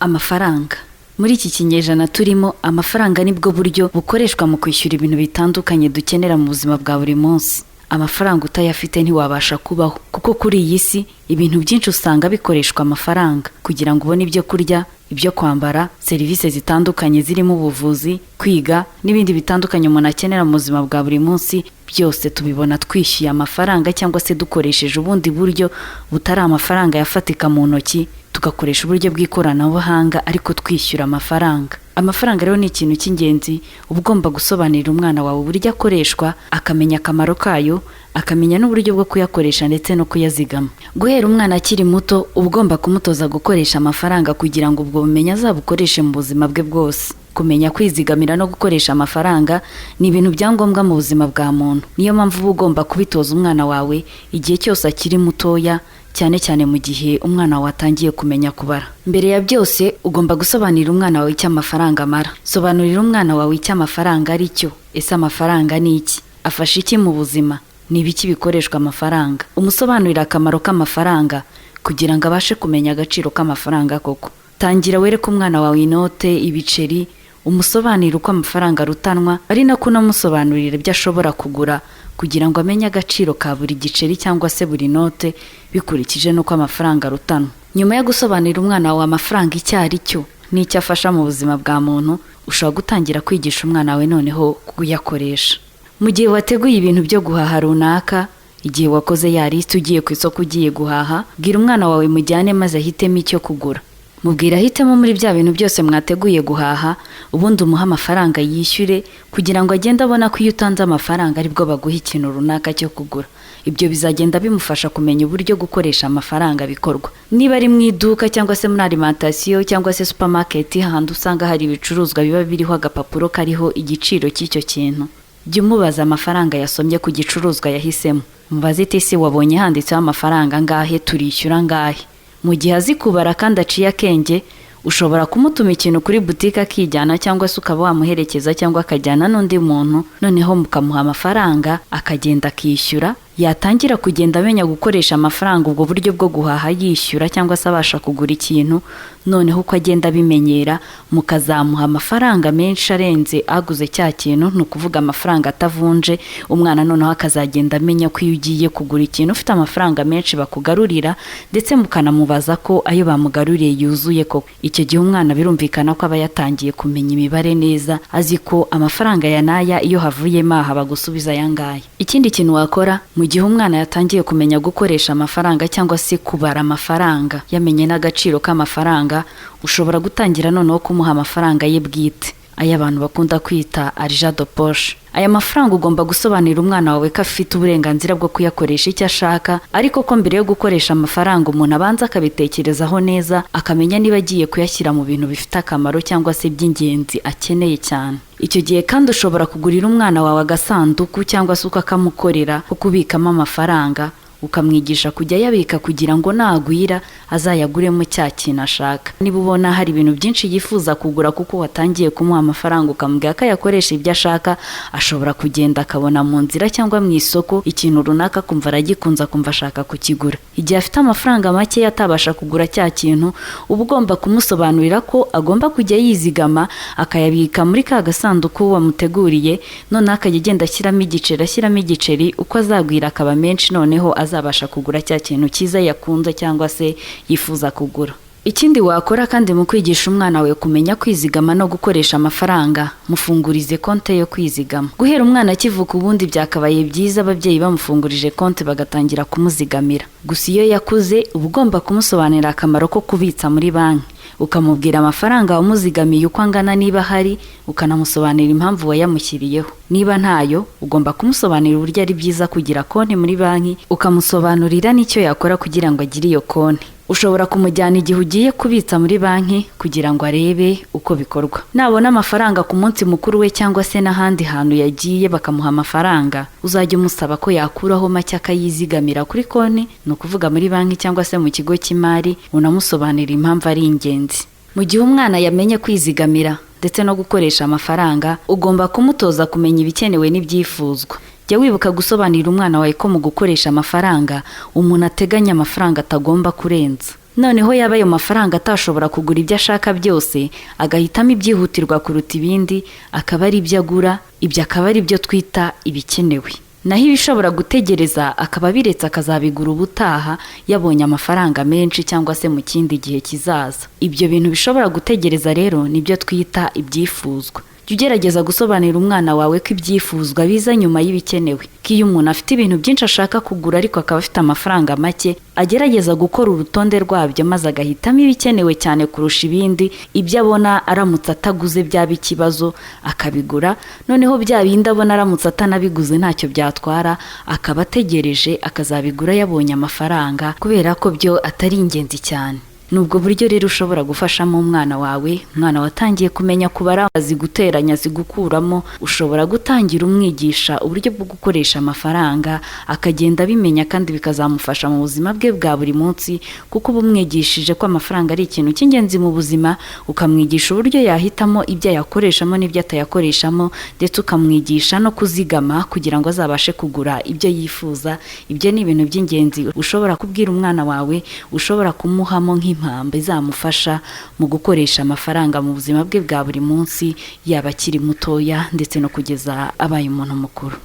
Amafaranga muri iki kinyejana turimo, amafaranga nibwo buryo bukoreshwa mu kwishyura ibintu bitandukanye dukenera mu buzima bwa buri munsi. Amafaranga utayafite ntiwabasha kubaho, kuko kuri iyi si ibintu byinshi usanga bikoreshwa amafaranga kugira ngo ubone ibyo kurya, ibyo kwambara, serivisi zitandukanye zirimo ubuvuzi, kwiga n'ibindi bitandukanye umuntu akenera mu buzima bwa buri munsi. Byose tubibona twishyuye amafaranga cyangwa se dukoresheje ubundi buryo butari amafaranga yafatika mu ntoki, tugakoresha uburyo bw'ikoranabuhanga ariko twishyura amafaranga. Amafaranga rero ni ikintu cy'ingenzi uba ugomba gusobanurira umwana wawe uburyo akoreshwa, akamenya akamaro kayo, akamenya n'uburyo bwo kuyakoresha ndetse no kuyazigama. Guhera umwana akiri muto, uba ugomba kumutoza gukoresha amafaranga kugira ngo ubwo bumenyi azabukoreshe mu buzima bwe bwose. Kumenya kwizigamira no gukoresha amafaranga ni ibintu bya ngombwa mu buzima bwa muntu. Niyo mpamvu uba ugomba kubitoza umwana wawe igihe cyose akiri mutoya, cyane cyane mu gihe umwana wawe atangiye kumenya kubara. Mbere ya byose, ugomba gusobanurira umwana wawe icyo amafaranga amara. Sobanurira umwana wawe icyo amafaranga ari cyo. Ese amafaranga ni iki? Afasha iki mu buzima? Ni ibiki bikoreshwa amafaranga? Umusobanurire akamaro k'amafaranga kugira ngo abashe kumenya agaciro k'amafaranga koko. Tangira wereke umwana wawe inote, ibiceri, umusobanurire uko amafaranga arutanwa, ari nako unamusobanurira ibyo ashobora kugura kugira ngo amenye agaciro ka buri giceri cyangwa se buri note bikurikije n'uko amafaranga arutanwa. Nyuma yo gusobanurira umwana wawe amafaranga icyo ari cyo n'icyo afasha mu buzima bwa muntu, ushobora gutangira kwigisha umwana wawe noneho kuyakoresha. Mu gihe wateguye ibintu byo guhaha runaka, igihe wakoze ya lisiti ugiye ku isoko ugiye guhaha, bwira umwana wawe mujyane maze ahitemo icyo kugura. Mubwira ahitemo muri bya bintu byose mwateguye guhaha, ubundi umuhe amafaranga yishyure kugira ngo agende abona ko iyo utanze amafaranga aribwo baguha ikintu runaka cyo kugura. Ibyo bizagenda bimufasha kumenya uburyo gukoresha amafaranga bikorwa. Niba ari mu iduka cyangwa se muri alimentation cyangwa se supermarket, hahandi usanga hari ibicuruzwa biba biriho agapapuro kariho igiciro cy'icyo kintu, jya umubaza amafaranga yasomye ku gicuruzwa yahisemo. Mubaze iti: "Ese wabonye handitseho amafaranga angahe? Turishyura angahe?" Mu gihe azi kubara kandi aciye akenge, ushobora kumutuma ikintu kuri butike akijyana, cyangwa se ukaba wamuherekeza cyangwa akajyana n'undi muntu, noneho mukamuha amafaranga akagenda akishyura. Yatangira kugenda amenya gukoresha amafaranga, ubwo buryo bwo guhaha yishyura cyangwa se abasha kugura ikintu, noneho uko agenda abimenyera mukazamuha amafaranga menshi arenze aguze cya kintu, ni ukuvuga amafaranga atavunje. Umwana noneho akazagenda amenya ko iyo ugiye kugura ikintu ufite amafaranga menshi bakugarurira, ndetse mukanamubaza ko ayo bamugaruriye yuzuye koko. Icyo gihe umwana birumvikana ko aba yatangiye kumenya imibare neza, azi ko amafaranga ya n'aya iyo havuyemo aha bagusubiza aya ngaya. Ikindi kintu wakora mu gihe umwana yatangiye kumenya gukoresha amafaranga cyangwa se kubara amafaranga, yamenye n'agaciro k'amafaranga, ushobora gutangira noneho kumuha amafaranga ye bwite, ayo abantu bakunda kwita argent de poche. Aya mafaranga ugomba gusobanurira umwana wawe ko afite uburenganzira bwo kuyakoresha icyo ashaka, ariko ko mbere yo gukoresha amafaranga umuntu abanza akabitekerezaho neza, akamenya niba agiye kuyashyira mu bintu bifite akamaro cyangwa se by'ingenzi akeneye cyane. Icyo gihe kandi ushobora kugurira umwana wawe agasanduku cyangwa se ukakamukorera ko kubikamo amafaranga, ukamwigisha kujya ayabika kugira ngo nagwira azayaguremo cya kintu ashaka. Niba ubona hari ibintu byinshi yifuza kugura, kuko watangiye kumuha amafaranga ukamubwira ko ayakoresha ibyo ashaka, ashobora kugenda akabona mu nzira cyangwa mu isoko ikintu runaka, akumva aragikunze, akumva ashaka kukigura. Igihe afite amafaranga make atabasha kugura cya kintu, uba ugomba kumusobanurira ko agomba kujya yizigama, akayabika muri ka gasanduku wamuteguriye, noneho akajya agenda ashyiramo igiceri, ashyiramo igiceri, uko azagwira akaba menshi, noneho azabasha kugura cya kintu cyiza yakunze cyangwa se yifuza kugura. Ikindi wakora kandi mu kwigisha umwana wawe kumenya kwizigama no gukoresha amafaranga, mufungurize konte yo kwizigama. Guhera umwana akivuka, ubundi byakabaye byiza ababyeyi bamufungurije konte bagatangira kumuzigamira. Gusa iyo yakuze, uba ugomba kumusobanurira akamaro ko kubitsa muri banki, ukamubwira amafaranga wamuzigamiye uko angana niba ahari, ukanamusobanurira impamvu wayamushyiriyeho. Niba ntayo, ugomba kumusobanurira uburyo ari byiza kugira konti muri banki, ukamusobanurira n'icyo yakora kugira ngo agire iyo konti. Ushobora kumujyana igihe ugiye kubitsa muri banki kugira ngo arebe uko bikorwa. Nabona amafaranga ku munsi mukuru we cyangwa se n'ahandi hantu yagiye bakamuha amafaranga, uzajya umusaba ko yakuraho make akayizigamira kuri konti, ni ukuvuga muri banki cyangwa se mu kigo cy'imari, unamusobanurira impamvu ari ingenzi. Mu gihe umwana yamenye kwizigamira ndetse no gukoresha amafaranga, ugomba kumutoza kumenya ibikenewe n'ibyifuzwa. Jya wibuka gusobanurira umwana wawe ko mu gukoresha amafaranga umuntu ateganya amafaranga atagomba kurenza. Noneho yaba ayo mafaranga atashobora kugura ibyo ashaka byose, agahitamo ibyihutirwa kuruta ibindi, akaba ari ibyo agura. Ibyo akaba ari byo twita ibikenewe. Naho ibishobora gutegereza akaba abiretse, akazabigura ubutaha yabonye amafaranga menshi cyangwa se mu kindi gihe kizaza. Ibyo bintu bishobora gutegereza rero nibyo twita ibyifuzwa. Jya ugerageza gusobanurira umwana wawe ko ibyifuzwa biza nyuma y'ibikenewe, ko iyo umuntu afite ibintu byinshi ashaka kugura ariko akaba afite amafaranga make, agerageza gukora urutonde rwabyo maze agahitamo ibikenewe cyane kurusha ibindi, ibyo abona aramutse ataguze byaba ikibazo akabigura, noneho bya bindi abona aramutse atanabiguze ntacyo byatwara akaba ategereje akazabigura yabonye amafaranga, kubera ko byo atari ingenzi cyane. Ni ubwo buryo rero ushobora gufashamo umwana wawe. Umwana watangiye kumenya kubara, azi guteranya, azi gukuramo, ushobora gutangira umwigisha uburyo bwo gukoresha amafaranga, akagenda abimenya kandi bikazamufasha mu buzima bwe bwa buri munsi, kuko uba umwigishije ko amafaranga ari ikintu cy'ingenzi mu buzima, ukamwigisha uburyo yahitamo ibyo ayakoreshamo n'ibyo atayakoreshamo, ndetse ukamwigisha no kuzigama kugira ngo azabashe kugura ibyo yifuza. Ibyo ni ibintu by'ingenzi ushobora kubwira umwana wawe, ushobora kumuhamo nk'impamba izamufasha mu gukoresha amafaranga mu buzima bwe bwa buri munsi, yaba akiri mutoya ndetse no kugeza abaye umuntu mukuru.